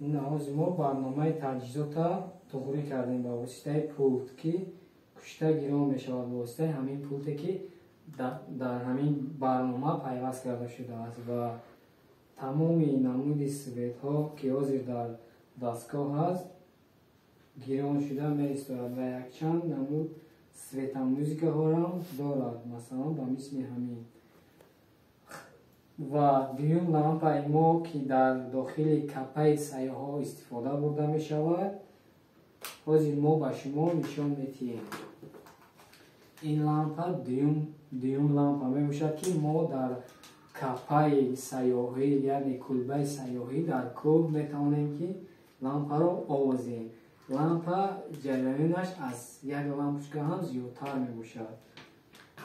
Ин ҳозир мо барномаи таҷҳизота туғрӣ кардем ба воситаи пулт, ки кушта гирон мешавад ба воситаи ҳамин пулте, ки дар ҳамин барнома пайваст карда шудааст ва тамоми намуди светҳо, ки ҳозир дар дастгоҳ ҳаст, гирон шуда меистояд ва якчанд намуд светомузикаҳоам дорад, масалан ба мисли ҳамин. Ва дуюм лампаи мо, ки дар дохили капаи сайёҳҳо истифода бурда мешавад, ҳозир мо ба шумо нишон медиҳем. Ин лампа дуюм лампа мебошад, ки мо дар капаи сайёҳӣ, яъне кулбаи сайёҳӣ дар кӯҳ метавонем, ки лампаро овозем. Лампа ҷараёнаш аз як лампочка ҳам зиёдтар мебошад.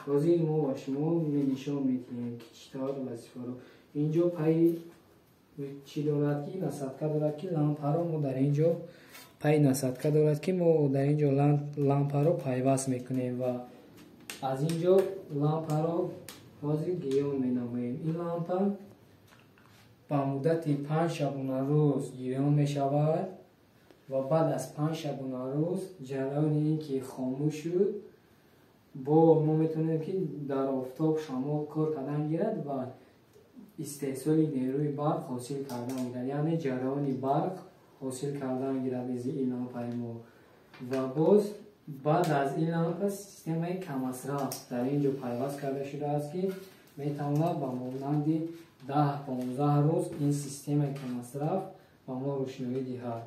Ҳозир мо ба шумо нишон медиҳем, ки чӣ тавр вазифаро. Инҷо пайи чӣ дорад, ки насадка дорад, ки лампаро мо дар инҷо пай насадка дорад, ки мо дар инҷо лампаро пайваст мекунем ва аз инҷо лампаро ҳозир гирён менамоем. Ин лампа ба муддати 5 шабонарӯз гирён мешавад ва баъд аз 5 шабонарӯз ҷараёни ин ки хомӯш шуд, бо мо метавонем, ки дар офтоб шамол кор кардан гирад ва истеҳсоли нерӯи барқ ҳосил кардан гирад, яъне ҷараёни барқ ҳосил кардан гирад из ин лампаи мо. Ва боз баъд аз ин лампа системаи каммасраф дар ин ҷо пайваст карда шудааст, ки метавонад ба монанди 10-15 рӯз ин системаи каммасраф ба мо рӯшноӣ диҳад.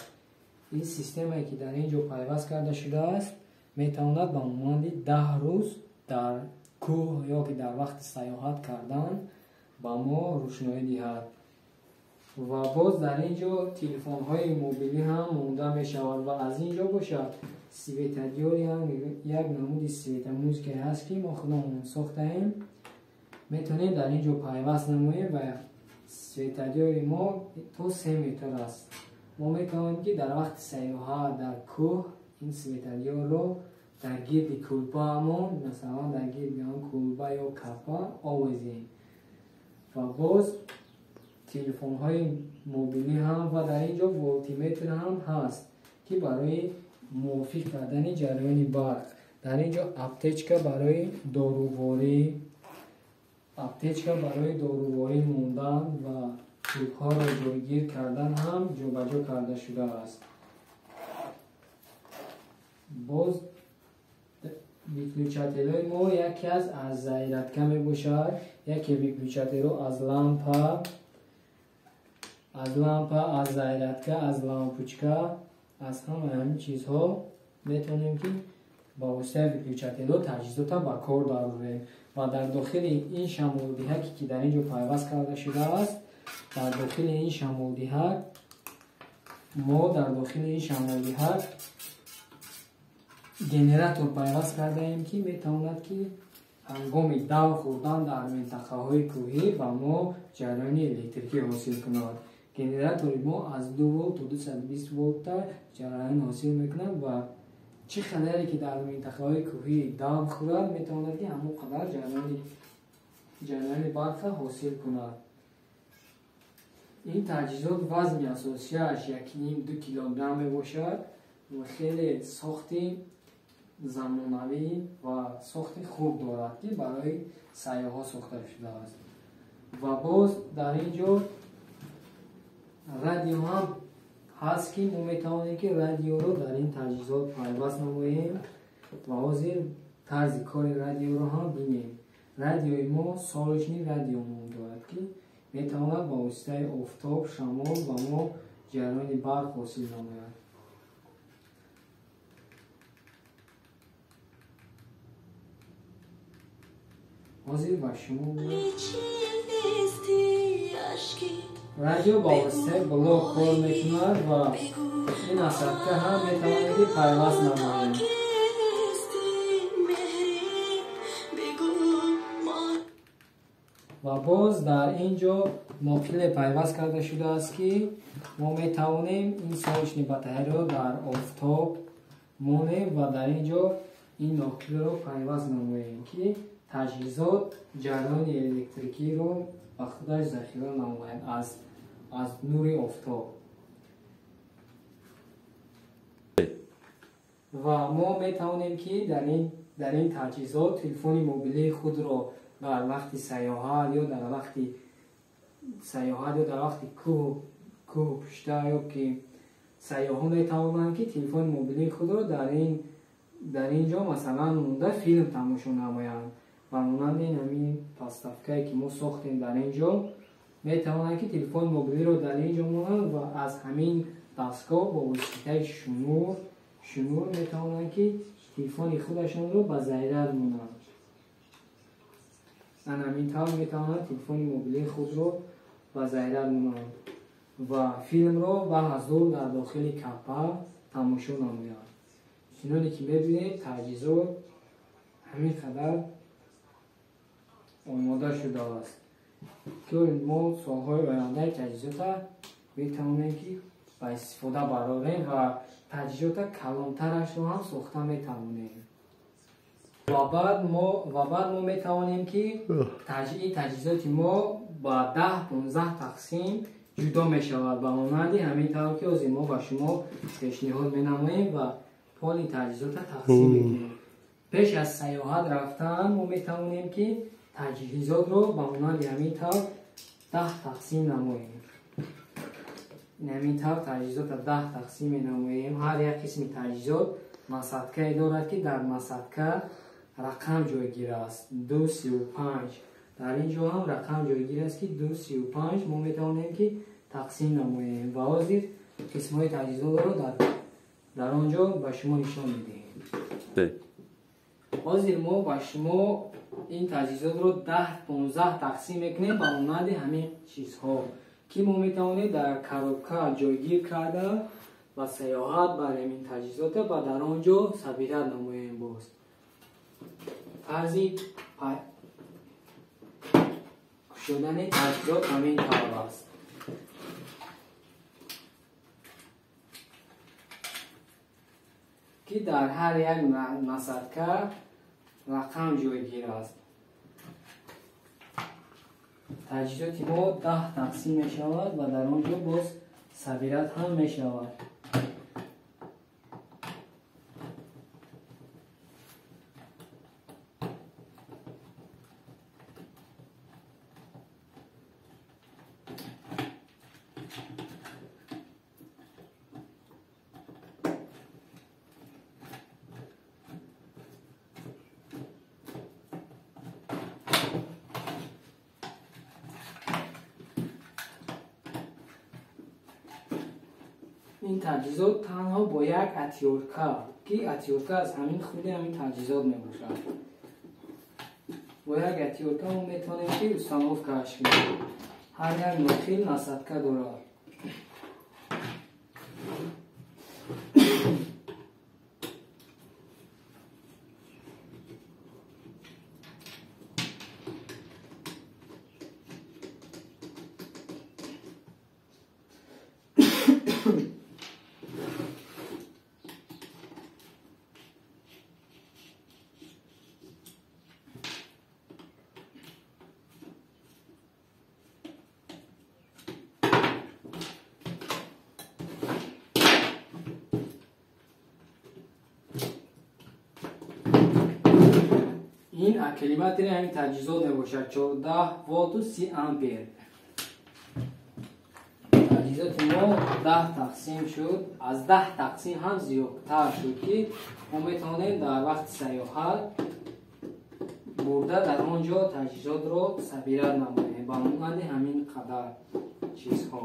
Ин системае, ки дар ин ҷо пайваст карда шудааст, метавонад ба монанди 10 рӯз дар кӯҳ ё ки дар вақти сайёҳат кардан ба мо рӯшноӣ диҳад. Ва боз дар ин ҷо телефонҳои мобилӣ ҳам монда мешавад ва аз ин ҷо бошад светодиод, як намуди светомузика ҳаст, ки мо худамон сохтаем, метавонем дар ин ҷо пайваст намоем ва светодиоди мо то 3 метр аст. Мо метавонем, ки дар вақти сайёҳат дар кӯҳ ин светодиодро дар гирди кулбаамон, масалан дар гирди он кулба ё капа овезем. Ва боз телефонҳои мобилӣ ҳам ва дар ин ҷо волтиметр ҳам ҳаст, ки барои мувофиқ кардани ҷараёни барқ. Дар ин ҷо аптечка барои доруворӣ, аптечка барои доруворӣ мондан ва чӯбҳоро ҷойгир кардан ҳам ҷобаҷо карда шудааст. Боз выключателҳои мо яке аз зарядка мебошад, яке выключателҳо аз лампа, аз зарядка, аз лампочка, аз ҳамаи ҳамин чизҳо метавонем, ки ба воситаи выключателҳо таҷҳизота ба кор дарорем. Ва дар дохили ин шамолдиҳаке, ки дар ин ҷо пайваст карда шудааст, дар дохили ин шамолдиҳак мо дар дохили ин шамолдиҳак генератор пайваст кардаем, ки метавонад, ки ҳангоми дав хӯрдан дар минтақаҳои кӯҳӣ ба мо ҷараёни электрикӣ ҳосил кунад. Генератори мо аз 2 волт то 220 волта ҷараён ҳосил мекунад ва чӣ қадаре ки дар минтақаҳои кӯҳӣ дав хӯрад, метавонад, ки ҳамон қадар ҷараёни барқа ҳосил кунад. Ин таҷҳизот вазни асосияш 1,5-2 килограмм мебошад ва хеле сохти замонавӣ ва сохти хуб дорад, ки барои сайёҳҳо сохта шудааст. Ва боз дар ин ҷо радио ҳам ҳаст, ки мо метавонем, ки радиоро дар ин таҷҳизот пайваст намоем ва ҳозир тарзи кори радиоро ҳам бинем. Радиои мо солнечный радио ном дорад, ки метавонад ба воситаи офтоб, шамол ба мо ҷараёни барқ ҳосил намояд. Ҳозир ба шумо радио ба воситаи блок кор мекунад ва ин насадка ҳам метавонем, ки пайваст намоем. Ва боз дар ин ҷо ноқиле пайваст карда шудааст, ки мо метавонем ин солнечный батареяро дар офтоб монем ва дар ин ҷо ин ноқилро пайваст намоем, ки таҷҳизот ҷараёни электрикиро ба худаш захира намояд аз нури офтоб. Ва мо метавонем, ки дар ин таҷҳизот телефони мобилии худро дар вақти сайёҳат ё дар вақти сайёҳат ё дар вақти кӯҳу пушта ё ки сайёҳон метавонанд, ки телефони мобилии худро дар ин ҷо, масалан, монда филм тамошо намоянд. Ба монанди ин ҳамин подставкае, ки мо сохтем, дар ин ҷо метавонанд, ки телефони мобилиро дар ин ҷо монанд ва аз ҳамин дастгоҳ бо воситаи шнур метавонанд, ки телефони худашонро ба заряд монанд. Ан ҳамин тавр метавонанд телефони мобилии худро ба заряд монанд ва филмро ба ҳазур дар дохили капа тамошо намоянд. Чуноне ки мебинед, таҷҳизот ҳамин қадар омода шудааст, ки мо солҳои ояндаи таҷҳизота метавонем, ки ба истифода барорем ва таҷҳизота калонтарашро ҳам сохта метавонем. Ва баъд мо метавонем, ки ин таҷҳизоти мо ба 10-15 тақсим ҷудо мешавад, ба монанди ҳамин тавр, ки ҳозир мо ба шумо пешниҳод менамоем ва поли таҷҳизота тақсим мекунем. Пеш аз сайёҳат рафтан мо метавонем, ки таҷҳизотро ба монанди ҳамин тавр 10 тақсим намоем. Ҳамин тавр таҷҳизота 10 тақсим менамоем. Ҳар як қисми таҷҳизот насадкае дорад, ки дар насадка рақам ҷойгир аст: 2,35. Дар ин ҷо ҳам рақам ҷойгир аст, ки 2,35. Мо метавонем, ки тақсим намоем ва ҳозир қисмҳои таҷҳизотро дар он ҷо ба шумо нишон медиҳем. Ҳозир мо ба шумо ин таҷҳизотро 10-15 тақсим мекунем, ба монанди ҳамин чизҳо, ки мо метавонем дар коробка ҷойгир карда ба сайёҳат барем ин таҷҳизота ва дар он ҷо собирать намоем. Боз тарзи кушодани таҷҳизот ҳамин тавр аст, ки дар ҳар як насадка рақам ҷойгир аст. Таҷҳизоти мо 10 тақсим мешавад ва дар он ҷо боз собирать ҳам мешавад. Ин таҷҳизот танҳо бо як отвёртка, ки отвёртка аз ҳамин худи ҳамин таҷҳизот мебошад, бо як отвёртка мо метавонем, ки установкааш кунем. Ҳар як нохил насадка дорад. Ин аккумулятори ҳамин таҷҳизот мебошад: 14 волту 30 ампер. Таҷҳизоти мо 10 тақсим шуд, аз 10 тақсим ҳам зиёдтар шуд, ки мо метавонем дар вақти сайёҳат бурда дар он ҷо таҷҳизотро собирать намоем, ба монанди ҳамин қадар чизҳо.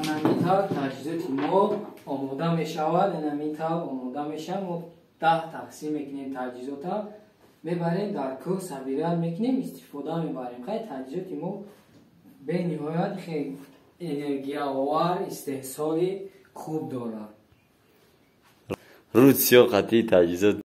Ҳамин тавр таҷҳизоти мо омода мешавад. Ҳамин тавр омода мешавад. Мо 10 тақсим мекунем, таҷҳизота мебарем, дар кӯҳ собирать мекунем, истифода мебарем. Хай, таҷҳизоти мо бениҳоят хел энергияовар, истеҳсоли хуб дорад. Рӯз сиёҳ қатъи таҷҳизот.